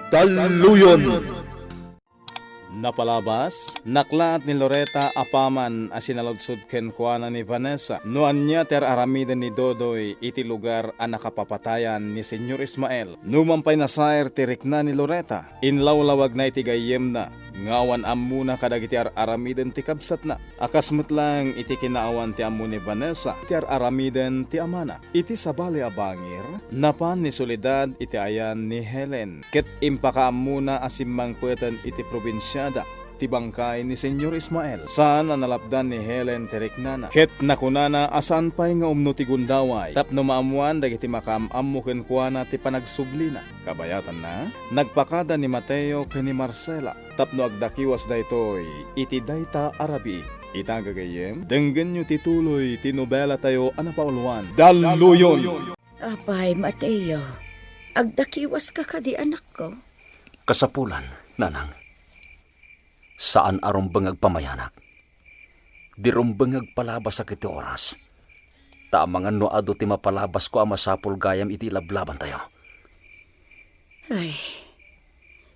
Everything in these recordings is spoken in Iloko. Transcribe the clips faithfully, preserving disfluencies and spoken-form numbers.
Talluyon. Napalabas, naklaat ni Loretta apaman a sinaludsod kenkuana ni Vanessa no ania ti ar-aramiden ni Dodoy iti lugar a nakapapatayan ni Señor Ismael. Numan pay nasair ti rikna ni Loretta, inlawlawagna iti gayyemna nga awan ammona kadagiti ar-aramiden ti kabsatna. A kas met laeng iti kinaawan ti ammo ni Vanessa ti ar-aramiden ti amana. Iti sabali a bangir, napan ni Soledad iti ayan ni Helen, ket impakaammona a simmangpeten iti probinsiada ti bangkay ni Señor Ismael. Saan a nalapdan ni Helen ti riknana, ket nakunana a saan pay nga umno ti gundaway tapno maammoan dagiti makaam-ammo kenkuana ti panagsublina. Kabayatanna, nagpakada ni Mateo ken ni Marcela tapno agdakiwas daytoy iti dayta a rabii. Ita, gagayyem, denggenyo ti tuloy ti nobelatayo a napauluan, Dalluyon! Apay, Mateo, agdakiwaska kadi, anakko? Kasapulan, nanang. Saan a rumbeng agpamayanak. Di rumbeng agpalabasak iti oras. Ta amangan no adu ti mapalabasko a masapul gayam iti ilablabantayo. Ay,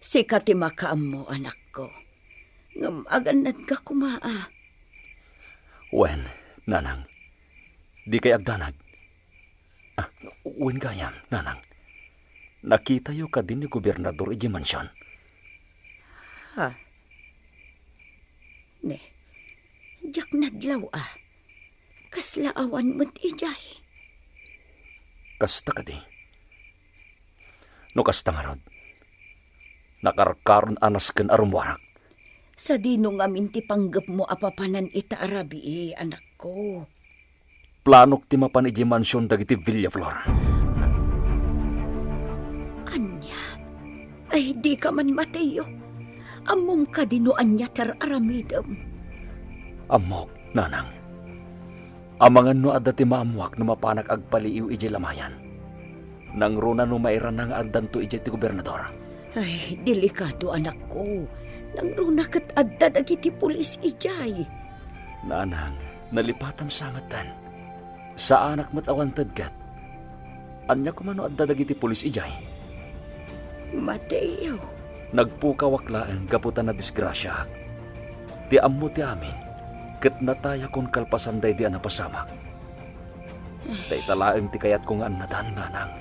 sika ti makaammo, anakko. Ngem agannadka koma a. Wen, nanang. Dikay agdanag. Ah, wen gayam, nanang. Nakitayo kadi ni gobernador idiay mansion? Ha? Ne, diak nadlaw a. Kasla awan met idiay. Kasta kadi? No kasta ngarud, nakarkaron a nasken a rummuarak. Sadino ngamin ti panggepmo a papanan ita a rabii, anakko? Planok ti mapan idiay mansion dagiti Villaflor. Ania? Ay, dika man, Mateo. Ammom kadi no ania ti ar-aramidem? Ammok, nanang. Amangan no adda ti maammoak no mapanak agpaliiw idiay lamayan. Nangruna no mairana nga addanto idiay ti gobernador. Ay, delikado, anakko. Nangruna ket adda dagiti pulis idiay. Nanang, nalipatam sa metten. Saanak met a wantedket. Ania koma no adda dagiti pulis idiay? Mateo. Nagpukawak laeng gapu ta nadisgrasiaak. Ti ammo ti amin, ket natayakon kalpasan daydi a napasamak. Dayta laeng ti kayatko nga annatan, nanang.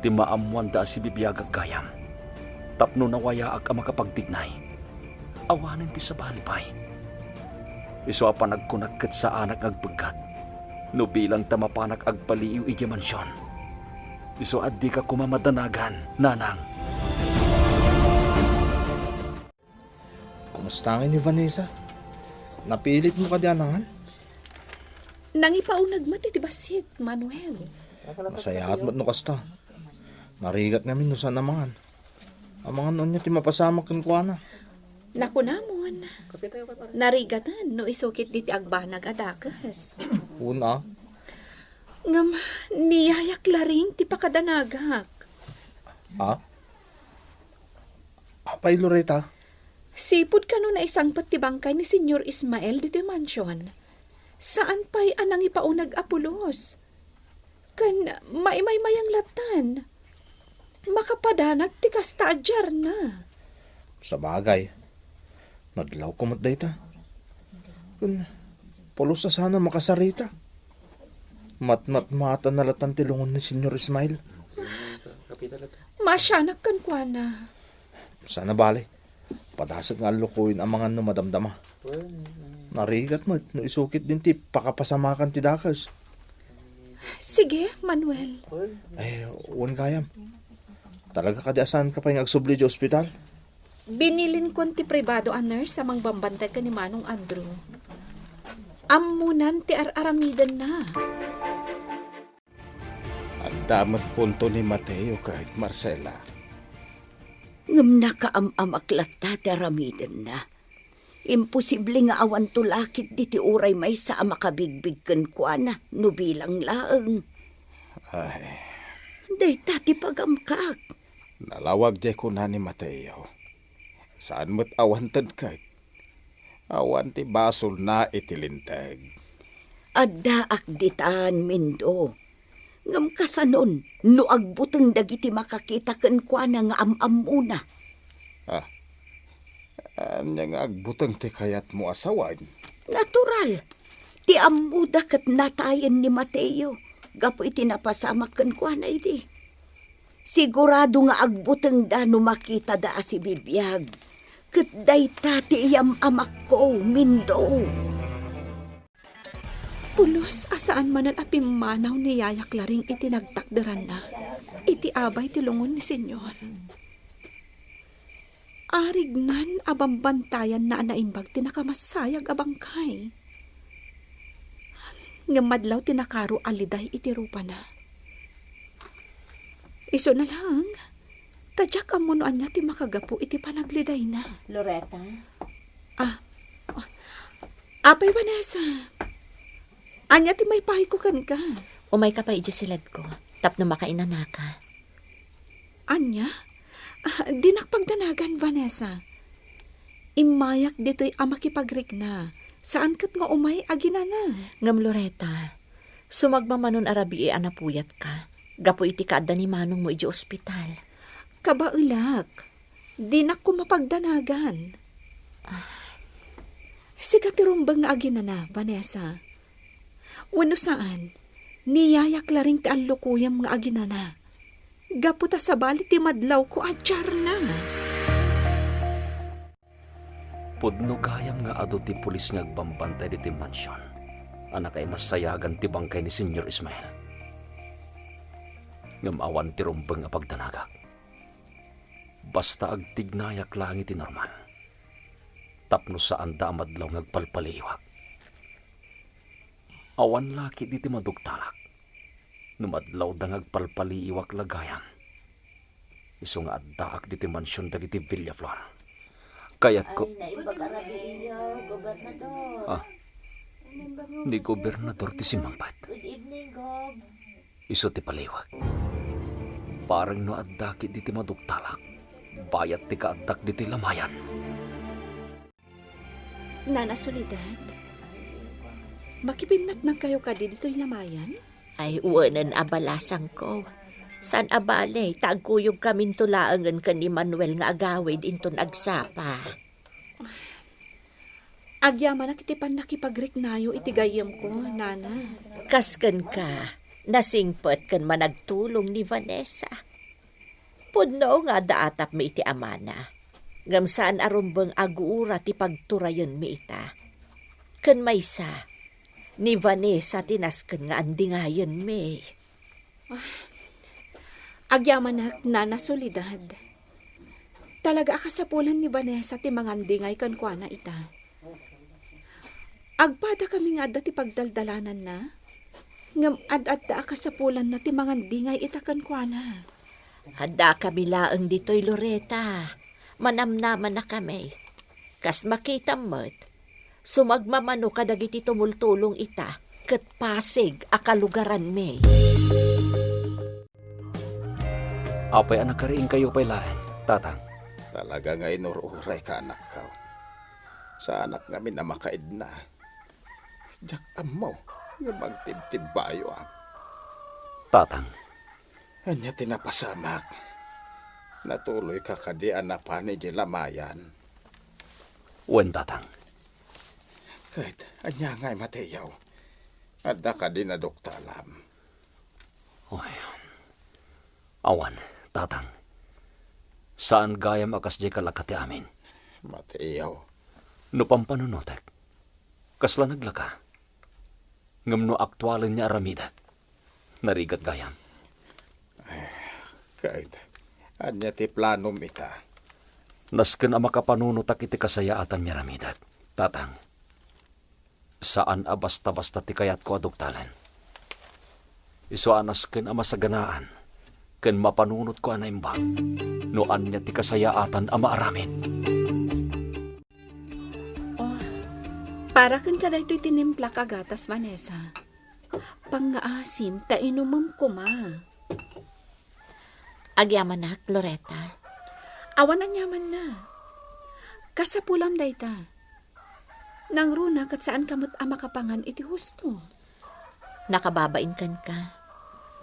Ti maammoanda a sibibiagak gayam, tapno nawayaak a makapagtignay. Awanen ti sabali pay. Isu a panagkunak ket saanak nga agpeggat no bilang ta mapanak agpaliiw idiay mansion. Isu a dika koma madanagan, nanang. Kumusta ngay ni Vanessa? Napilitmo kadi a nangan? Nangipauneg met iti bassit, Manuel. Masayaat met no kasta. Narigat ngamin no saan a mangan. Amangan no ania ti mapasamak kenkuana. Nakunamon, narigaten no isu ketdi ti agbanag a dakes. Wen a. Ngem niyayak laeng ti pakadanagak. Ha? Apay, Loretta? Sipud kano naisangpet ti bangkay ni Señor Ismael ditoy mansion, saan pay a nangipauneg a pulos. Ken maimaymayang lattan. Makapadanag ti kasta a diarna. Sabagay, nadlawko met dayta. Ken pulos a saan a makasarita. Matmatmatanna lattan ti lungon ni Señor Ismael. Maasianak kenkuana. Saan a bale. Padasek nga allukoyen amangan no madamdama. Narigat met no isu ketdin ti pakapasamakan ti dakes. Sige, Manuel. Eh, wen gayam. Talaga kadi a saanka pay nga agsubli idiay ospital? Binilinkon ti pribado a nurse a mangbambantay ken ni Manong Andrew. Ammonan ti ar-aramidenna. Adda met punto ni Mateo ket Marcela. Ngem nakaam-amak latta ti aramidenna. Imposible nga awanto la ketdi ti uray maysa a makabigbig kenkuana no bilang laeng. Ay. Dayta ti pagamkak. Nalawag diay kuna ni Mateo. Saan met a wantedket. Awan ti basolna iti linteg. Addaak ditan, Mindo. Ngem kasanon no agbuteng dagiti makakita kenkuana nga am-ammona? Ah, ania nga agbuteng ti kayatmo a sawen? Natural. Ti ammoda ket natayen ni Mateo gapu iti napasamak kenkuana idi. Sigurado nga agbutengda no makitada a sibibiag. Ket dayta ti iyam-amakko, Mindo. Pulos a saan manen a pimmanaw ni Yaya Claring iti nagtakderanna iti abay ti lungon ni Señor. Arignan a bambantayanna a naimbag ti nakamasayag a bangkay. Ngem madlaw ti nakaro a liday iti rupana. Isuna laeng, ta diak ammo no ania ti makagapu iti panaglidayna. Loretta? Ah, ah, apay Vanessa? Ania ti maipahayko kenka? Umayka pay idiay siledko, tapno makainanaka. Ania? Ah, dinak pagdanagan, Vanessa. Immayak ditoy a makipagrikna. Saan ket nga umay aginana. Ngem Loretta, sumagmamanon a rabii a napuyatka gapu iti kaadda ni manongmo idiay ospital. Kabaelak, dinak koma pagdanagan. Sika ti rumbeng nga aginana, Vanessa. Wenno saan, ni Yaya Claring ti allukuyem nga aginana. Gapu ta sabali ti madlawko a diarna. Pudno gayam nga adu ti pulis nga agbambantay ditoy mansion a nakaimasayagan ti bangkay ni Señor Ismael. Ngem awan ti rumbeng a pagdanagak. Basta agtignayak laeng iti normal. Tapno saanda a madlaw nga agpalpaliiwak. Awan la ketdi ti madugtalak. No madlawda nga agpalpaliiwak la gayam, isu nga addaak ditoy mansion dagiti Villaflor. Kayatko. Ay, naimbag a rabiiyo, Gobernador. Ah, ni Gobernador ti simmangpet. Good evening, Gob. Isu ti paliiwak. Bareng no adda ketdi ti madugtalak, bayat ti kaaddak ditoy lamayan. Nana Soledad, makipinnatnagkayo kadi ditoy lamayan? Ay, wen a balasangko. Saan a bale, ta agkuyogkaminto laengen ken ni Manuel nga agawid inton agsapa. Agyamanak iti pannakipagriknayo iti gayyemko, Nana. Kas kenka, nasingpet ken managtulong ni Vanessa. Pudno nga adda atapmi iti amana, ngem saan a rumbeng a gura ti pagturayenmi ita. Ken maysa, ni Vanessa ti nasken nga andingayenmi. Ah, agyamanak, Nana Soledad. Talaga a kasapulan ni Vanessa ti mangandingay kenkuana ita. Agpadakami nga adda ti pagdaldalananna, ngem ad-adda a kasapulanna ti mangandingay ita kenkuana. Addakami laeng ditoy, Loretta. Manamnamannakami. Kas makitam met, sumagmamano kadagiti tumultulong ita ket pasig a kalugaranmi. Apay a nakariingkayo pay laeng, Tatang? Talaga nga inur-urayka, anakko. Saanak ngamin a makaidna. Diak ammo nga agtibtibbayo, a. Tatang. Ania ti napasamak? Natuloyka kadi a napan idiay lamayan? Wen, Tatang. Ket ania ngay, Mateo? Adda kadi naduktalam? Oy. Awan, Tatang. Saan gayam a kasdiay kalaka ti amin. Mateo. No pampanunotek, kasla naglaka. Ngem no aktualen nga aramidek, narigat gayam. Ay, ket, ania ti planom ita? Nasken a makapanunotak iti kasayaatan nga aramidek, Tatang. Saan a basta-basta ti kayatko a duktalen. Isu a nasken a masaganaan ken mapanunotko a naimbag no ania ti kasayaatan a maaramid. Oh, para kenka daytoy tinimplak a gatas, Vanessa. Pangngaasim ta inumem koma. Agyamanak, Loretta. Awan aniamanna. Kasapulam dayta. Nangruna ket saanka met a makapangan iti husto. Nakababain kenka.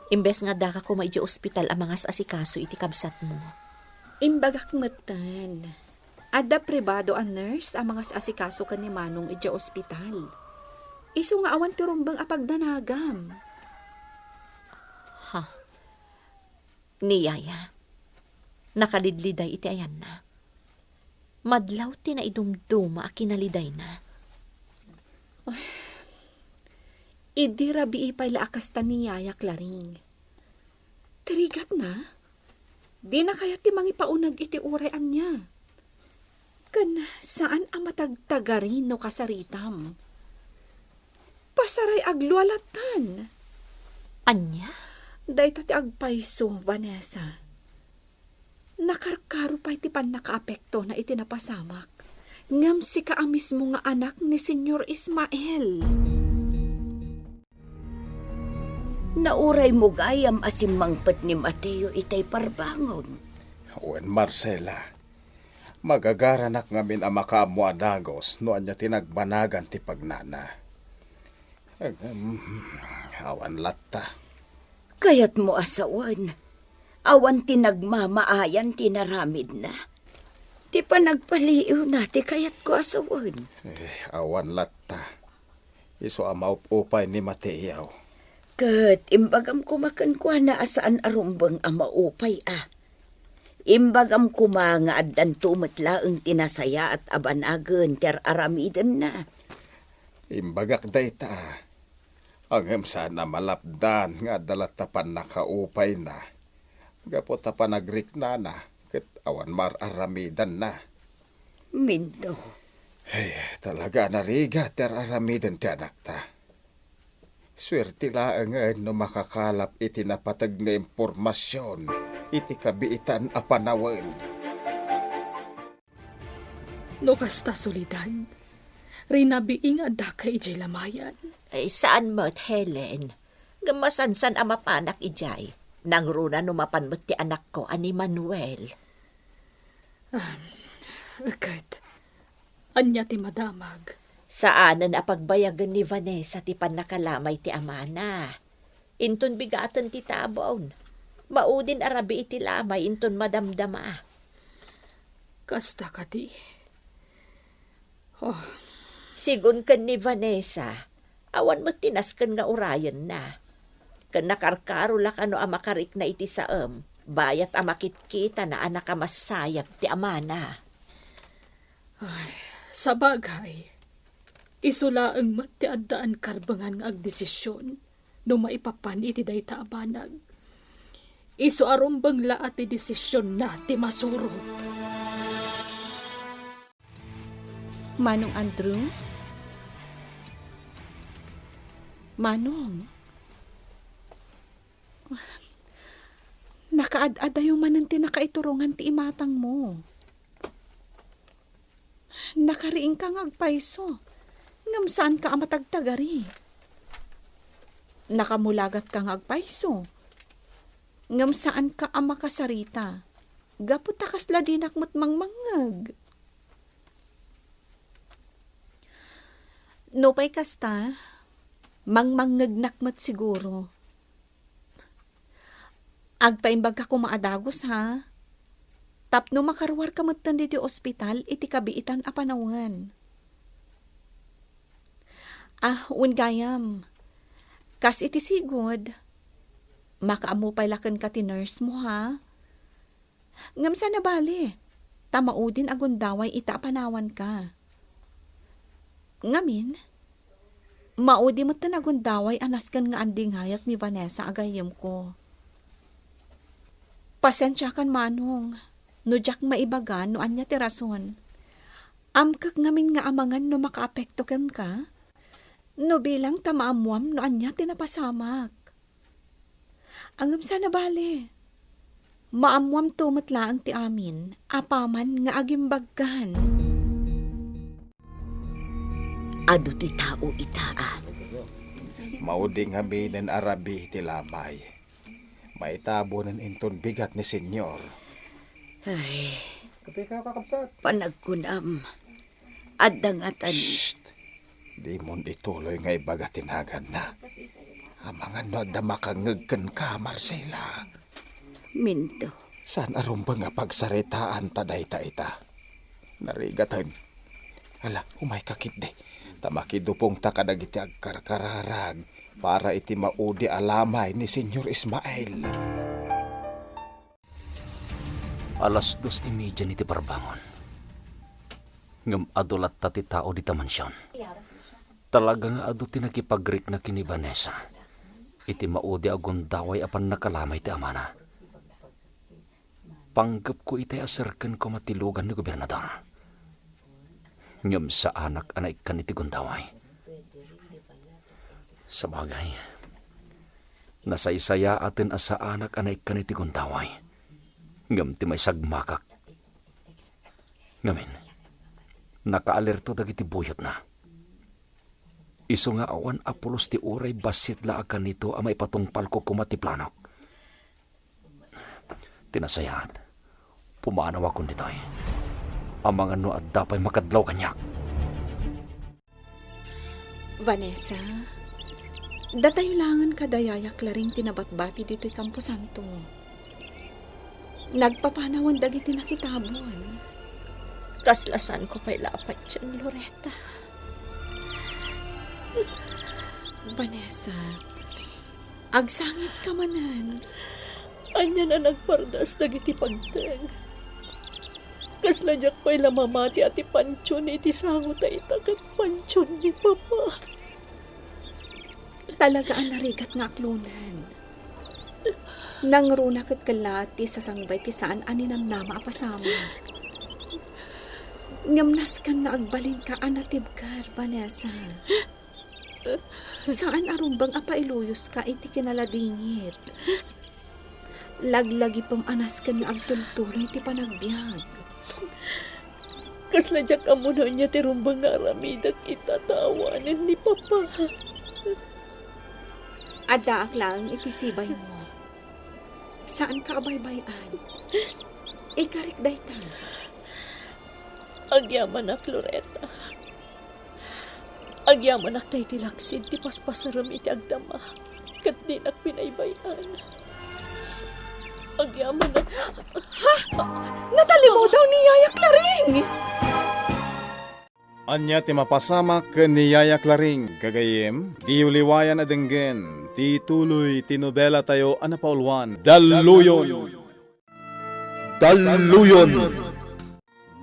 Imbes nga addaka koma idiay ospital a mangas-asikaso iti kabsatmo. Imbagak metten, adda pribado a nurse a mangas-asikaso ken ni Manong idiay ospital. Isu nga awan ti rumbeng a pagdanagam. Ha? Ni Yaya, nakalidliday iti ayanna. Madlaw ti naidumduma a kinalidayna. Ay, idi rabii pay la a kasta ni Yaya Claring. Ti rigatna, dina kayat ti mangipauneg iti uray ania. Ken saan a matagtagari no kasaritam. Pasaray aglualatan. Ania? Dayta ti agpayso, Vanessa. Nakarkaro pay ti pannakaapektona iti napasamak. Ngem sika a mismo nga anak ni Señor Ismael. Nauraymo gayam a simmangpet ni Mateo itay parbangon. Wen, Marcela, magagaranak ngamin a makaammo a dagus no ania ti nagbanagan ti pagnana. Ngem, awan latta. Kayatmo a sawen, awan ti nagmamaayan ti inaramidna. Ti panagpaliiwna ti kayatko a sawen. Eh, awan latta. Isu a maup-upay ni Mateo. Ket imbagam koma kenkuana a saan a rumbeng a maupay a. Imbagam koma nga addanto met laeng ti nasayaat a banagen ti ar-aramidenna. Imbagak dayta, ngem saan a malapdan nga adda latta pannakaupayna, gapu ta panagriknana ket awan mar-aramidanna. Minno. Ay, talaga a narigat ti ar-aramiden ti anakta. Suerte laengen no makakalap iti napateg nga impormasion iti kabiitan a panawen. No kasta, Soledad, rinabii nga addaka idiay lamayan. Ay, saan met, Helen. Ngem masansan a mapanak idiay. Nangruna no mapan met ti anakko a ni Manuel. Ah, ket, ania ti madamag? Saanen a pagbayagen ni Vanessa ti pannakalamay ti amana. Inton bigaten ti tabon, maudin a rabii ti lamay inton madamdama. Kasta kadi. Oh. Sigun ken ni Vanessa, awan met ti nasken nga urayenna. Ken nakarkaro la kano a makarikna iti saem, bayat a makitkitana a nakamassayag ti amana. Ay, sabagay, isu laeng met ti addaan karbengan nga agdesision no maipapan iti dayta a banag. Isu a rumbeng la a ti desisionna ti masurot. Manong Andrew? Manong? Nakaad-adayo manen ti nakaiturongan ti imatangmo. Nakariingka nga agpayso, ngem saanka a matagtagari. Nakamulagatka nga agpayso, ngem saanka a makasarita, gapu ta kasla dinak met mangmangngeg. Nupay kasta, mangmangngegnak met siguro. Agpaimbagka koma a dagus, ha? Tapno makaruarka metten ditoy ospital iti kabiitan a panawen. Ah, wen gayam, kas iti sigud, makaammo pay la kenka ti nurse mo, ha? Ngem saan a bale, ta maudin a gundaway ita a panawanka. Ngamin, maudi met ta nagundaway a nasken nga andingayek ni Vanessa a gayyemko. Pasensiakan, Manong, no diak maibaga no ania ti rason. Amkek ngamin nga amangan no makaapekto kenka, no bilang ta maammuam no ania ti napasamak. Ngem saan a bale. Maammuamto met laeng ti amin, apaman nga agimbagkan. Adu ti tao ita a. Maudi ngaminen a rabii ti lamay. Maitabonen inton bigat ni Señor. Ay. Kape ka, kakabsat. Panagkunam. Adda ngatan. Shh! Dimon ituloy nga ibaga ti naganna. Amangan no adda makangngeg kenka, Marcela. Minto. Saan a rumbeng a pagsaritaan ta dayta ita. Narigaten. Ala, umayka ketdi. Ta makidupongta kadagiti agkarkararag para iti maudi a lamay ni Señor Ismael. Alas dos y media iti parbangon. Ngem adu latta ti tao dita mansion. Talaga nga adu ti nakipagrikna ken ni Vanessa iti maudi a gundaway a pannakalamay ti amana. Panggepko itay a serken koma ti lugan ni gobernador. Ngem saanak a naikkan iti gundaway. Sabagay, nasaysayaaten a saanak a naikkan iti gundaway. Ngem ti maisagmakak. Ngamin, nakaalerto dagiti buyotna. Isu nga awan a pulos ti uray bassit la a kanito a maipatungpalko koma ti planok. Ti nasayaat, pumanawakon ditoy. Amangan no adda pay makadlaw kaniak. Vanessa, datayo laengen kada Yaya Claring ti nabatbati ditoy Camposanto. Nagpapanawan dagiti nakitabon. Kasla saanko pay la a patien, Loretta. Vanessa, agsangitka manen. Anian a nagpardas dagiti pagteng. Kasla diak pay la mamati a ti pantion iti sango ta ita ket pantion ni Papa. Talaga a narigat nga aklonen. Nangruna ket kellaat ti sasangbay ti saan a ninamnama a pasamak. Ngem nasken nga agbalinka a natibker, Vanessa. Saan a rumbeng a pailuyoska iti kinaladingit. Laglagipem a nasken nga agtultuloy ti panagbiag. Kasla diak ammo no ania ti rumbeng nga aramidek ita ta awanen ni Papa. Addaak laeng iti sibaymo. Saanka a baybay-an. Ikarik dayta. Agyamanak, Loretta. Agyamanak ta iti laksid ti paspasarem iti agdama, ket dinak binaybay-an. Agyamanak. Ha? Natalimudaw ni Yaya Claring! Ania ti mapasamak ken ni Yaya Claring, gagayyem? Diyo liwayan a denggen ti tuloy ti nobelatayo a napauluan, Dalluyon! Dalluyon!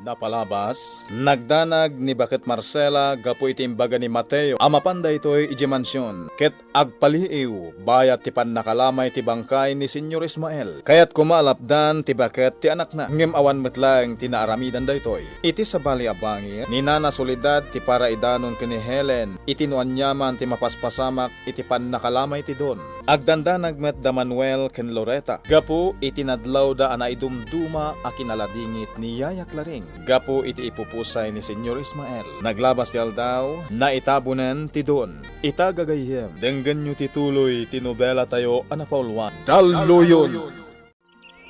Napalabas, nagdanag ni Baket Marcela gapu iti imbaga ni Mateo a mapan daytoy idiay mansion, ket agpaliiw bayat ti pannakalamay ti bangkay ni Señor Ismael. Kayat koma a lapdan ti baket ti anakna, ngem awan met laeng ti naaramidan daytoy. Iti sabali a bangir, ni Nana Soledad ti paraidanon ken ni Helen iti no aniaman ti mapaspasamak iti pannakalamay ti Don. Agdandanag met da Manuel ken Loretta gapu iti nadlawda a naidumduma a kinaladingit ni Yaya Claring gapu iti ipupusay ni Señor Ismael. Naglabas ti aldaw, naitabonen ti Don. Ita, gagayyem, denggenyo ti tuloy ti nobelatayo a napauluan, Dalluyon!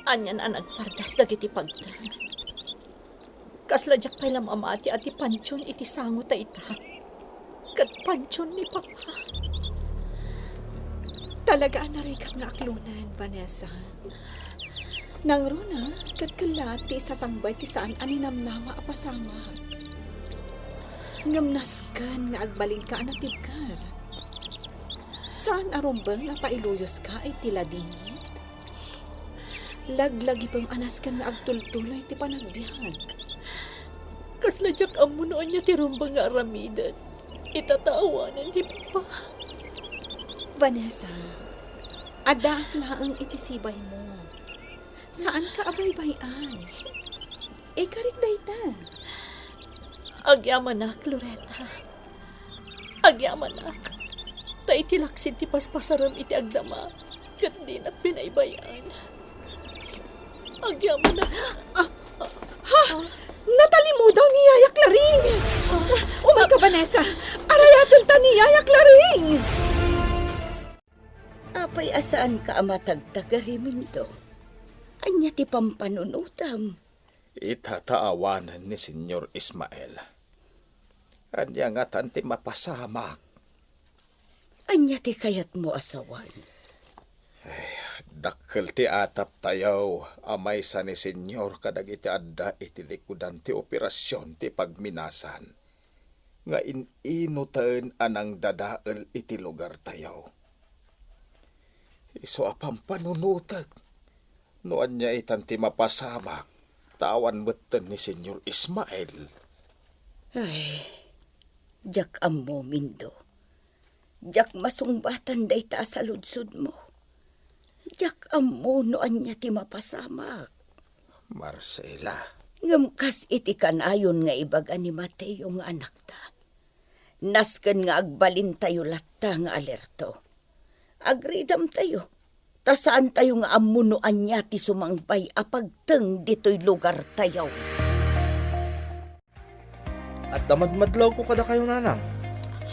Anian a nagpardas dagiti pagteng. Kasla diak pay la mamati a ti pantion iti sango ta ita ket pantion ni Papa. Talaga a narigat nga aklonen, Vanessa. Nangruna ket kellaat ti isasangbay ti saan a ninamnama a pasamak. Ngem nasken nga agbalinka a natibker. Saan a rumbeng a pailuyoska iti ladingit? Laglagipem a nasken nga agtultuloy ti panagbiag. Kasla diak ammo no ania ti rumbeng nga aramiden ita ta awanen ni Papa. Vanessa, addaak laeng iti sibaymo. Saanka a baybay-an. Ikarik dayta. Agyamanak, Loretta. Agyamanak. Ta iti laksid ti paspasarem iti agdama, ket dinak binaybay-an. Agyamanak. Ah, ha? Natalimudaw ni Yaya Claring! Umayka, Vanessa! Arayatenta ni Yaya Claring! Apay a saanka a matagtagari, Mindo? Ania ti pampanunotam? Ita ta awanen ni Señor Ismael. Ania ngatan ti mapasamak? Ania ti kayatmo a sawen? Dakkel ti ataptayo a maysa ni Señor kadagiti adda iti likudan ti operasion ti pagminasan nga in-inoten a nangdadael iti lugartayo. Isu a pampanunotek no ania itan ti mapasamak ta awan metten ni Señor Ismael. Ay, diak ammo, Mindo. Diak masungbatan dayta a saludsodmo. Diak ammo no ania ti mapasamak. Marcela. Ngem kas iti kanayon nga ibaga ni Mateo nga anakta, nasken nga agbalintayo latta nga alerto. Agridamtayo, ta saantayo nga ammo no ania ti sumangpay a pagteng ditoy lugartayo. Adda madmadlawko kadakayo, nanang.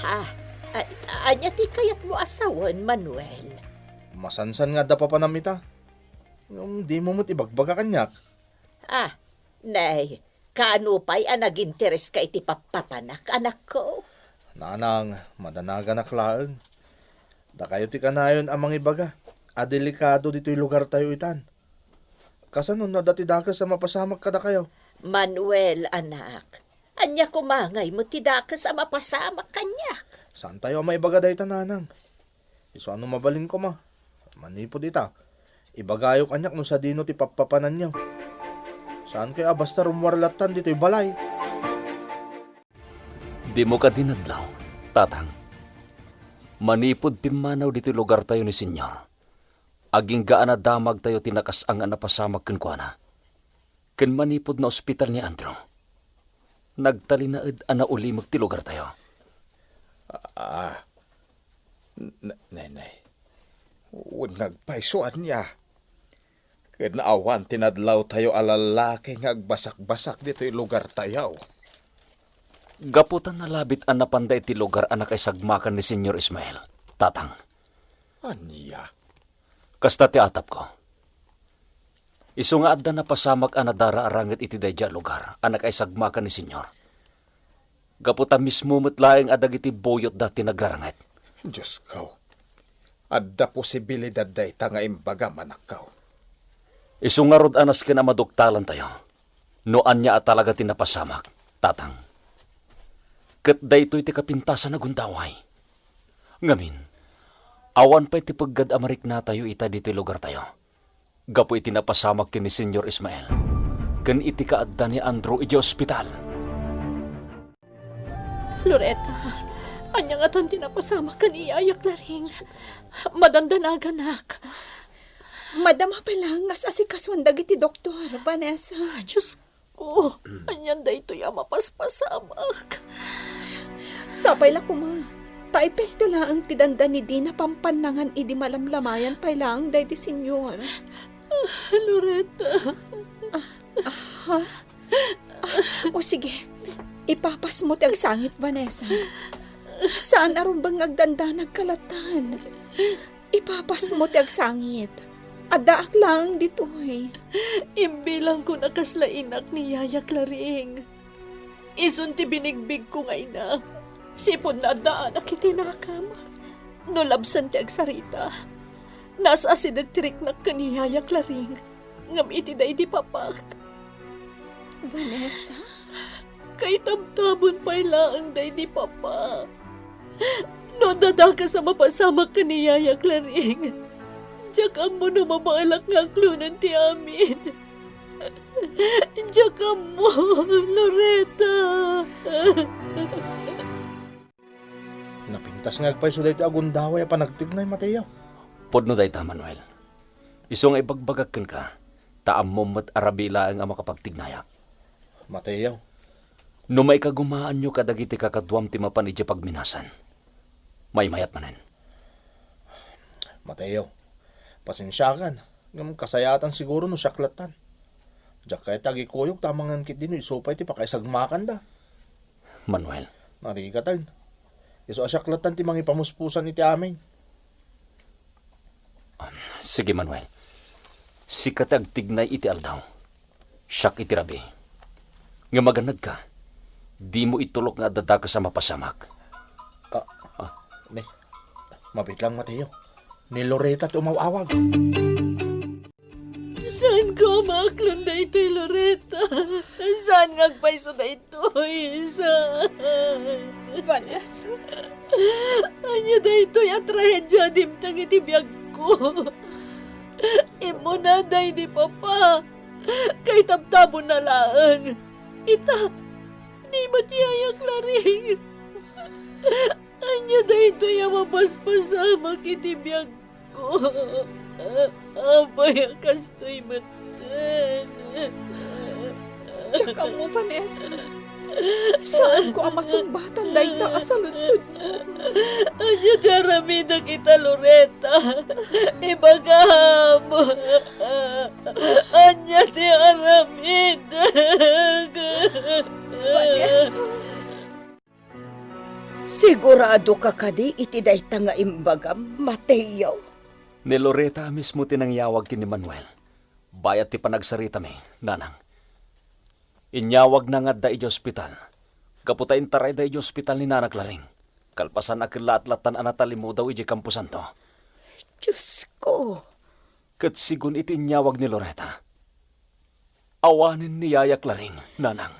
Ha? A-, ania ti kayatmo a sawen, Manuel? Masansan nga adda papanam ita. Ngem dimo met ibagbaga kaniak. Ah, nay, kaano pay a nagintereska iti pappapanak, anakko? Nanang, madanaganak laeng. Dakayo ti kanayon a mangibaga a delikado ditoy lugartayo itan. Kasano no adda ti dakes a mapasamak kadakayo? Manuel, anak, ania koma ngay met ti dakes a mapasamak kaniak? Saantayo a maibaga dayta, nanang. Isu a no mabalin koma, manipud ita, ibagayo kaniak no sadino ti pappapananyo. Saankayo a basta rummuar lattan ditoy balay. Dimo kadi nadlaw, Tatang. Manipud pimmanaw ditoy lugartayo ni Señor, agingga a nadamagtayo ti nakas-ang a napasamak kenkuana. Ken manipud naospital ni Andrew, nagtalinaed a naulimek ti lugartayo. Ah, n-, nay, nay. Wen nga agpayso ania. Ken awan ti nadlawtayo a lallaki nga agbasakbasak ditoy lugartayo. Gapu ta nalabit a napanda iti lugar a nakaisagmakan ni Señor Ismael, Tatang. Ania? Kasta ti atapko. Isu nga adda napasamak a nadararanget iti daydiay a lugar a nakaisagmakan ni Señor. Gapu ta mismo met laeng a dagiti buyotda ti nagraranget. Diosko, adda posibilidad dayta nga imbagam, anakko. Isu ngarud a nasken a maduktalantayo no ania a talaga ti napasamak, Tatang. Ket daytoy ti kapintasan a gundaway. Ngamin, awan pay ti peggad a mariknatayo ita ditoy lugartayo. Gapu iti napasamak ken ni Señor Ismael ken iti kaadda ni Andrew idiay ospital. Loretta, ania ngatan ti napasamak ken ni Yaya Claring? Madandanaganak. Madama pay laeng nga as-asikasuan dagiti doktor, Vanessa. Diosko, anian daytoy a mapaspasamak? Sapay la koma, ta epekto laeng ti dandan idi napampannangan idi malamlamayan pay laeng daydi Señor. Loretta. Ah, ah, ha? Ah, o sige, ipapasmo ti agsangit, Vanessa. Saan a rumbeng nga agdandanag kalatan. Ipapasmo ti agsangit. Addaak laeng ditoy. Imbilangko a kasla inak ni Yaya Claring. Isun ti binigbigko nga ina. Sipud naaddaanak iti nakam. No labsan ti agsarita, naas-asideg ti riknak ken ni Yaya Claring. Ngem iti daydi papak. Vanessa? Kaitabtabon pay laeng daydi papa. No adda dakes a mapasamak ken ni Yaya Claring, diak ammo no mabaelak nga aklonen ti amin. Diak ammo, Loretta. Napintas nga agpayso daytoy a gundaway a panagtignay, Mateo. Pudno dayta, Manuel. Isu nga ibagbagak kenka, ta ammom met a rabii laeng a makapagtignayak. Mateo. No maikagumaanyo kadagiti kakaduam ti mapan idiay pagminasan, maymayat manen. Mateo, pasensiakan, ngem kasayaatan siguro no siak lattan. Diak kayat ti agikuyog ta amangan ketdi no isu pay ti pakaisagmakanda. Manuel. Narigatan. Isu a siak lattan ti mangipamuspusan iti amin. Sige, Manuel. Sika ti agtignay iti aldaw. Siak iti rabii. Ngem agannadka, dimo itulok nga adda dakes a mapasamak. Ah, ah. Ne. Mabitlang, Mateo. Ni Loretta ti umaw-awag. Saanko a maaklon daytoy, Loretta. Saan nga agpayso daytoy. Saan? Vanessa. Ania daytoy a trahedia a dimteng iti biagko? Immuna daydi papa. Kaitabtabonna laeng. Ita, ni met yaya Claring. Ania daytoy a mapaspasamak iti biagko? Apay a kastoy metten? Diak ammo, Vanessa. Saanko a masungbatan dayta a saludsodmo. Ania ti aramidek ita, Loretta? Ibagam. Ania ti aramidek? Vanessa. Siguradoka kadi iti dayta nga imbagam, Mateo? Ni Loretta mismo ti nangyawag ken ni Manuel. Bayat ti panagsaritami, nanang. Inyawagna nga adda idiay ospital. Gapu ta intarayda idiay ospital ni Nana Claring. Kalpasan a kellaat lattan a natalimudaw idiay kamposanto. Diosko! Ket sigun iti inyawag ni Loretta, awanen ni Yaya Claring, nanang.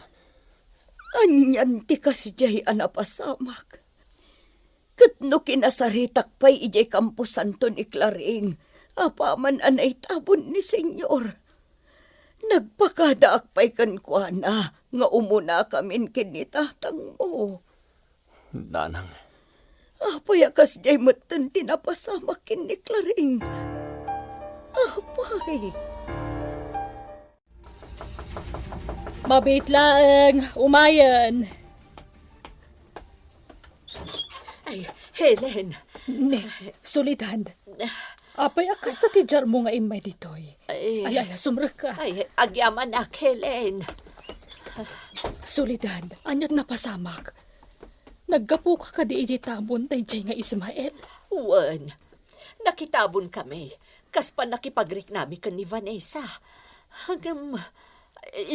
Anian ti kasdiay a napasamak? Ket no kinasaritak pay idiay kamposanto ni Claring, apaman a naitabon ni Señor, nagpakadaak pay kenkuana nga umunakamin ken ni tatangmo. Nanang. Apay a kasdiay metten ti napasamak ken ni Claring? Apay. Mabiit laeng, umayen. Ay, Helen. Ne, Soledad. Apay a kasta ti diarmo nga immay ditoy? Ay. Ay, ala, sumrekka. Ay, agyamanak, Helen. Soledad, aniat napasamak? Naggapuka kadi idiay tabon daydiay nga Ismael? Wen, nakitabonkami kas pannakipagriknami ken ni Vanessa. Ngem,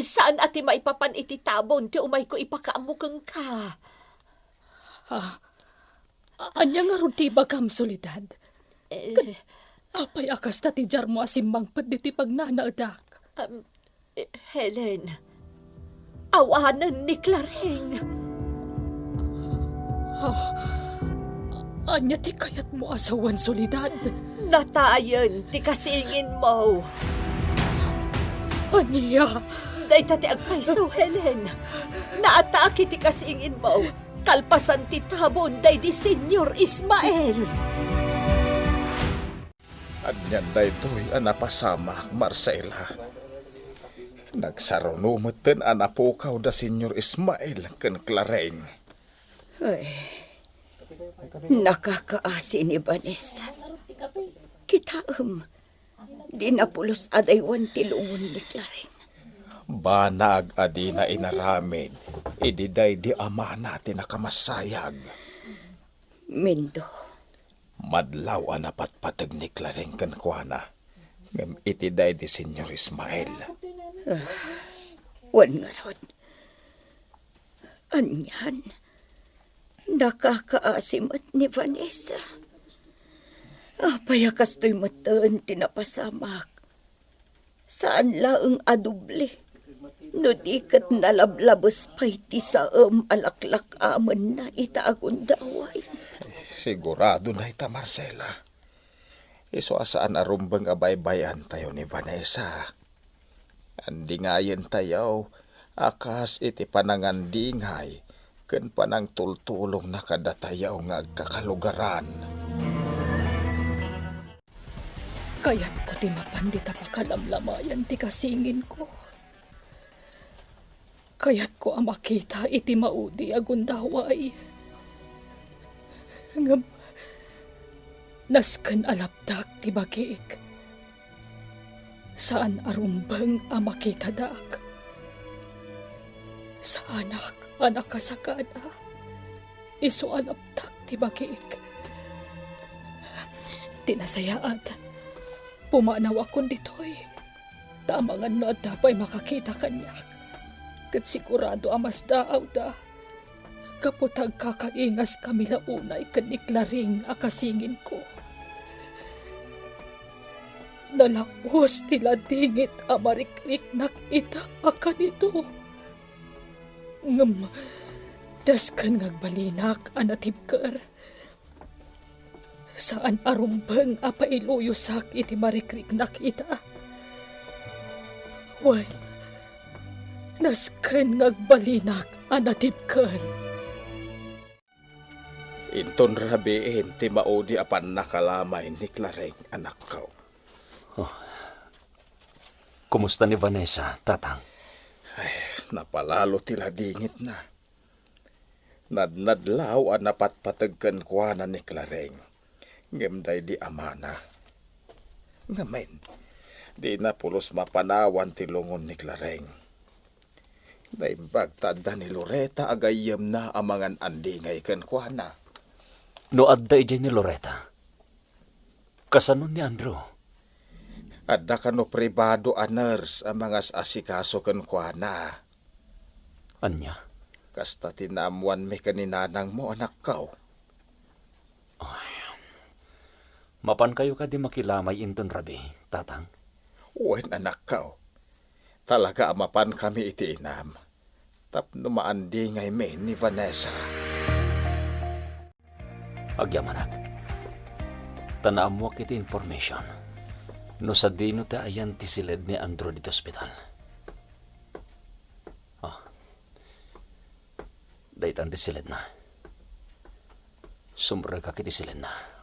saan a ti maipapan iti tabon ti umayko ipakaammo kenka. Ah, ania ngarud ti ibagam, Soledad? Eh. Ket apay a kasta ti diarmo a simmangpet ditoy pagnanaedak? Um, eh, Helen, awanen ni Claring. Ah, ania ti kayatmo a sawen, Soledad? Natayen ti kasinginmo. Ania? Dayta ti agpayso, Helen. Naatake ti kasinginmo. Kalpasan ti tabon daydi Señor Ismael. Anian daytoy a napasamak, Marcela? Nagsaruno metten a napukaw da Señor Ismael ken Claring. Ay, nakakaasi ni Vanessa. Kitaem, dina pulos a daywan ti lungon ni Claring. Banag a dina inaramid idi daydi amana ti nakamassayag. Mindo. Madlaw a napatpateg ni Claring kenkuana, ngem iti daydi Señor Ismael. Ah, wen ngarud. Anian? Nakakaasi met ni Vanessa. Apay a kastoy metten ti napasamak? Saan laeng a doble, no di ket nalablabes pay ti saem a laklak-amenna ita a gundaway. Sigurado dayta, Marcela. Isu a saan a rumbeng a baybay-antayo ni Vanessa. Andingayentayo a kas iti panangandingay ken panangtultulongna kadatayo nga agkakalugaran. Kayatko ti mapan dita pakalamlamayan ti kasinginko. Kayatko a makita iti maudi a gundaway. Ngem nasken a laptak ti bagik. Saan a rumbeng a makitadak. Saanak a nakasakana. Isu a laptak ti bagik. Ti nasayaat, pumanawakon ditoy. Ta amangan no adda pay makakita kaniak, ket sigurado a masdaawda. gapu ta agkakaingaskami la unay ken ni Claring a kasinginko. Nalaus ti ladingit a marikriknak ita a kanito. Ngem nasken nga agbalinak a natibker. Saan a rumbeng a pailuyosak iti marikriknak ita. Wen, nasken nga agbalinak a natibker. Inton rabiin ti maudi a pannakalamay ni Claring, anakko. Oh. Kumusta ni Vanessa, Tatang? Ay, napalalo ti ladingitna. Nadnadlaw a napatpateg kenkuana ni Claring, ngem daydi amana. Ngamin, dina pulos mapanawan ti lungon ni Claring. Naimbag ta adda ni Loreta a gayyemna a mangan-andingay kenkuana. No adda idiay ni Loreta, kasano ni Andrew? Adda kano pribado a nurse a mangas-asikaso kenkuana. Ania? Kasta ti naammoanmi ken ni nanangmo, anakko. Ay, mapankayo kadi makilamay inton rabii, Tatang? Wen, anakko. Talaga a mapankami iti inam tapno maandingaymi ni Vanessa. Agyamanak, ta naammoak iti information no sadino ti ayan ti siled ni Andrew ditoy ospital. Ah. Daytan ti siledna. Sumrekak iti siledna.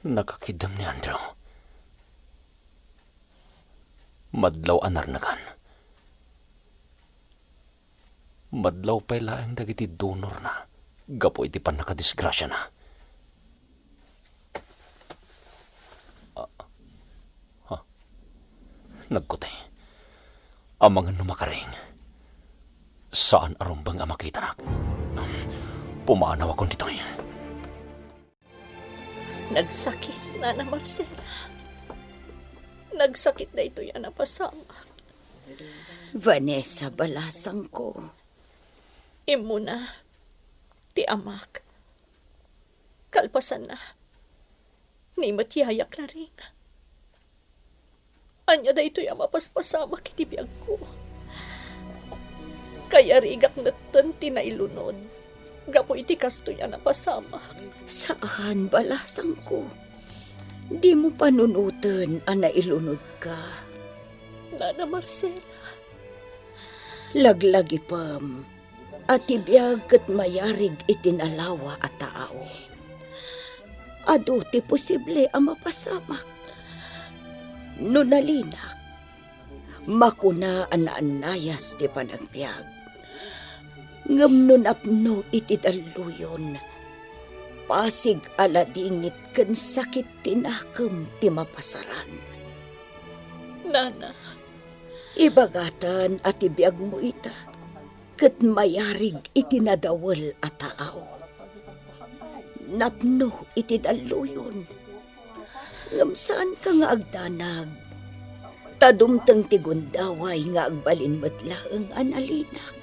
Nakakiddam ni Andrew. Madlaw a narnegan. Madlaw pay laeng dagiti donorna gapu iti pannakadisgrasiana. Ah, ha? Nagkuti. Amangan no makaring. Saan a rumbeng a makitanak. Pumanawakon ditoy. Nagsakit, Nana Marcela. Nagsakit daytoy a napasamak. Vanessa, balasangko. Immuna ti amak. Kalpasanna, ni met yaya Claring. Ania daytoy a mapaspasamak iti biagko? Kayarigak ngetten ti nailunod gapu iti kastoy a napasamak. Saan, balasangko. Dimo panunoten a nailunodka. Nana Marcela. Laglagipem a ti biag ket mayarig iti nalawa a tao. Adu ti posible a mapasamak. No nalinak, makuna a naannayas ti panagbiag. Ngem no napno iti dalluyon, pasig a ladingit ken sakit ti nakem ti mapasaran. Nana. Ibagaten a ti biagmo ita ket mayarig iti nadawel a tao. Napno iti dalluyon, ngem saanka nga agdanag, ta dumteng ti gundaway nga agbalin met laeng a nalinak,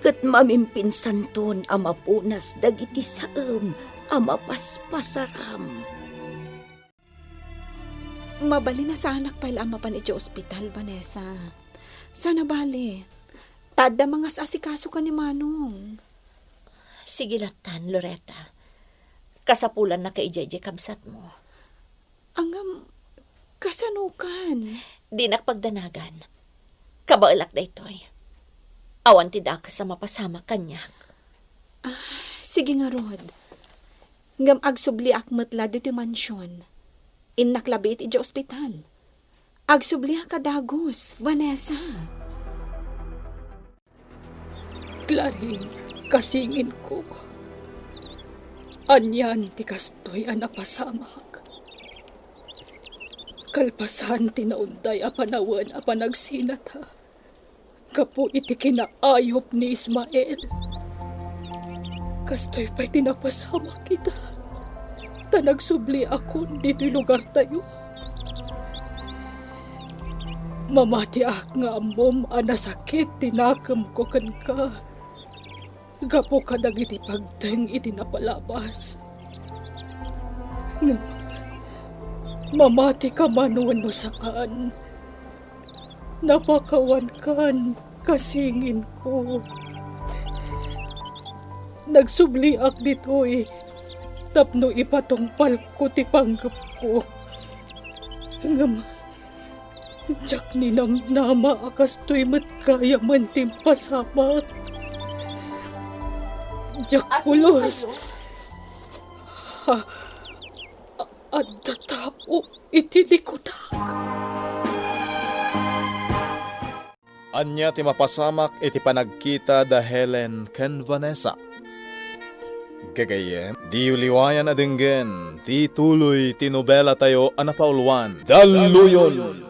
ket mamimpinsanton a mapunas dagiti saem a mapaspasaram. Mabalin a saanak pay la a mapan idiay ospital, Vanessa. Saan a bale. Ta adda mangas-asikaso ken ni Manong. Sige lattan, Loretta. Kasapulannaka idiay diay kabsatmo. Ngem, kasanokan? Dinak pagdanagan. Kabaelak daytoy. Awan ti dakes a mapasamak kaniak. Ah, sige ngarud. Ngem agsubliak met la ditoy mansion. Innak labiit idiay ospital. Agsubliak a dagus, Vanessa. Claring, kasinginko. Anian ti kastoy a napasamak? Kalpasan ti naunday a panawen a panagsinata gapu iti kinaayup ni Ismael. Kastoy pay ti napasamak ita, ta nagsubliakon ditoy lugartayo. Mamatiak nga ammom a nasakit ti nakemko kenka gapu kadagiti pagteng iti napalabas. Ngem mamatika man wenno saan, napakawankan kasinginko. Nagsubliak ditoy tapno ipatungpalko ti panggepko. Ngem diak ninamnama a kastoy met gayamen ti impasamak. Diak pulos. Asintayo? Ha, a-, adda tapo iti likudak. Ania ti mapasamak iti panagkita da Helen ken Vanessa? Gagayyem, diyo liwayan a denggen ti tuloy ti nobelatayo a napauluan, Dalluyon!